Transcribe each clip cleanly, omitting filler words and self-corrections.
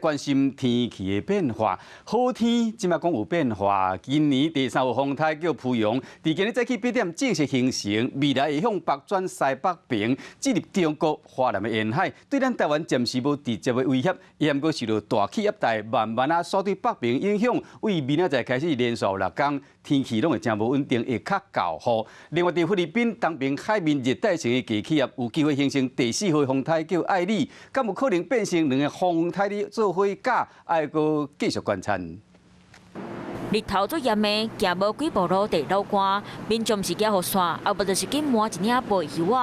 關心天氣的變化。好天這馬講有變化，今年第三號風颱叫芙蓉，佇今日早起8點正式形成，未來會向北轉西北爿，進入中國華南的沿海，對咱台灣暫時無直接的威脅。毋過受到大氣壓帶慢慢仔煞對北爿影響，為明仔載開始連續六工天氣攏會誠無穩定，會較厚雨。另外，佇菲律賓東爿海面熱帶性的低氣壓有機會形成第四號風颱叫艾麗，敢有可能變成兩個風颱咧做伙咬，愛閣繼續觀察。日頭足炎的，行無幾步路就流汗，民眾是驚雨傘，啊無就是緊瞞一領背靴仔。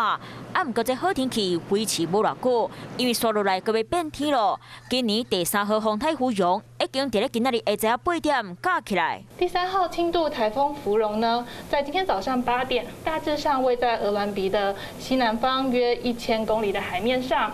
啊，毋過這好天氣維持無偌久，因為紲落來閣欲變天囉。今年第三號風颱芙蓉已經佇咧今仔日下晝8點咬起來。第三號輕度颱風芙蓉呢，在今天早上8點，大致上位在鵝鑾鼻的西南方約1000公里的海面上。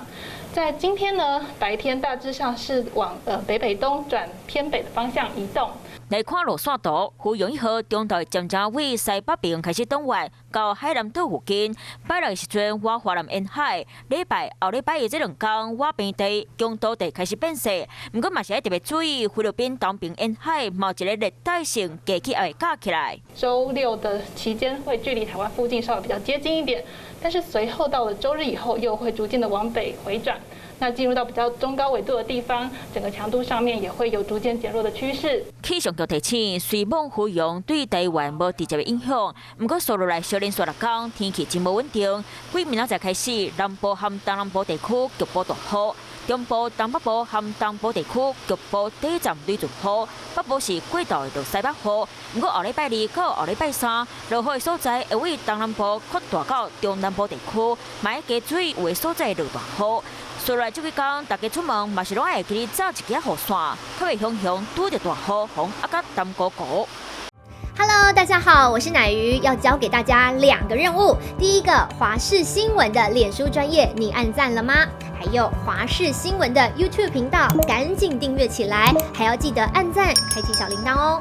在今天呢，白天大致上是往北北東轉偏北的方向移動。來看路線圖，芙蓉一號中晝漸漸位西北爿開始轉彎，到海南島附近。拜六的時陣，倚華南沿海。禮拜後禮拜一這兩天，倚平地強度就開始變細。毋過嘛是愛特別注意，菲律賓東爿沿海嘛有一個熱帶性低氣壓會咬起來。週六的期間會距離台灣附近稍微比較接近一點，但是隨後到了週日以後，又會逐漸的往北回轉。那進入到比較中高緯度的地方，整個強度上面也會有逐漸減弱的趨勢。氣象局提醒，雖罔芙蓉對台灣無直接的影響，毋過紲落來小連續六工天氣真無穩定。對明仔載開始，南部和東南部地區局部大雨，中部、東北部和東部地區局部短暫雷陣雨，北部是過度的落西北雨。毋過後禮拜二到後禮拜三，落雨的所在會為東南部擴大到中南部地區，嘛愛加注意有的所在落大雨。紲落來這幾工，大家出門嘛是攏愛會記得罩一支雨傘，較袂雄雄拄著大雨，予壓甲澹糊糊。 Hello，大家好，我是乃瑜，要交給大家兩個任務。第一個，華視新聞的臉書專頁，你按讚了嗎？還有華視新聞的 YouTube 頻道，趕緊訂閱起來，還要記得按讚，開啟小鈴鐺哦。